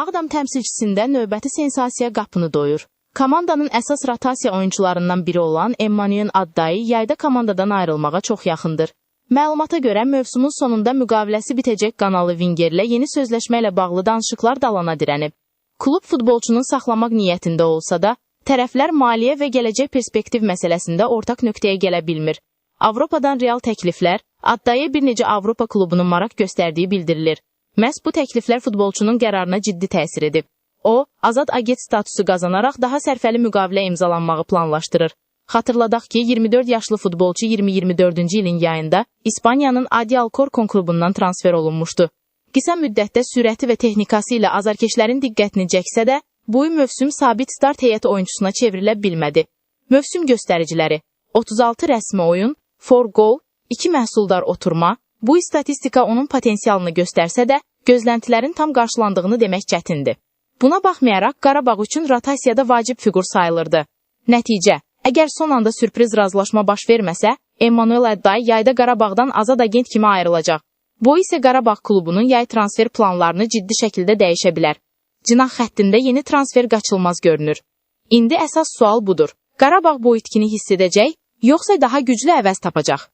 Ağdam təmsilçisində növbəti sensasiya qapını döyür. Komandanın əsas rotasiya oyunçularından biri olan Emmanuel Addai yayda komandadan ayrılmağa çox yaxındır. Məlumata görə, mövsumun sonunda müqaviləsi bitəcək Qanalı Vingerlə yeni sözləşmə ilə bağlı danışıqlar dalana dirənib. Klub futbolçunun saxlamaq niyyətində olsa da, tərəflər maliyyə və gələcək perspektiv məsələsində ortaq nöqtəyə gələ bilmir. Avropadan real təkliflər, Addaiyə bir neçə Avropa klubunun maraq göstərdiyi bildirilir. Məhz bu təkliflər futbolçunun qərarına ciddi təsir edib. O, azad agent statusu qazanaraq daha sərfəli müqavilə imzalanmağı planlaşdırır. Xatırladaq ki, 24 yaşlı futbolçu 2024-cü ilin yayında İspaniyanın AD Alcorcon klubundan transfer olunmuşdu. Qısa müddətdə sürəti və texnikası ilə azarkeşlərin diqqətini çəksə də, bu mövsüm sabit start heyəti oyunçusuna çevrilə bilmədi. Mövsüm göstəriciləri: 36 rəsmi oyun, 4 gol, 2 məhsuldar oturma. Bu istatistika onun potensialını göstərsə də, gözləntilərin tam qarşılandığını demək çətindir. Buna baxmayaraq, Qarabağ üçün rotasiyada vacib fiqur sayılırdı. Nəticə: əgər son anda sürpriz razılaşma baş verməsə, Emmanuel Addai yayda Qarabağdan azad agent kimi ayrılacaq. Bu isə Qarabağ klubunun yay transfer planlarını ciddi şəkildə dəyişə bilər. Cinah xəttində yeni transfer qaçılmaz görünür. İndi əsas sual budur: Qarabağ bu itkini hiss edəcək, yoxsa daha güclü əvəz tapacaq?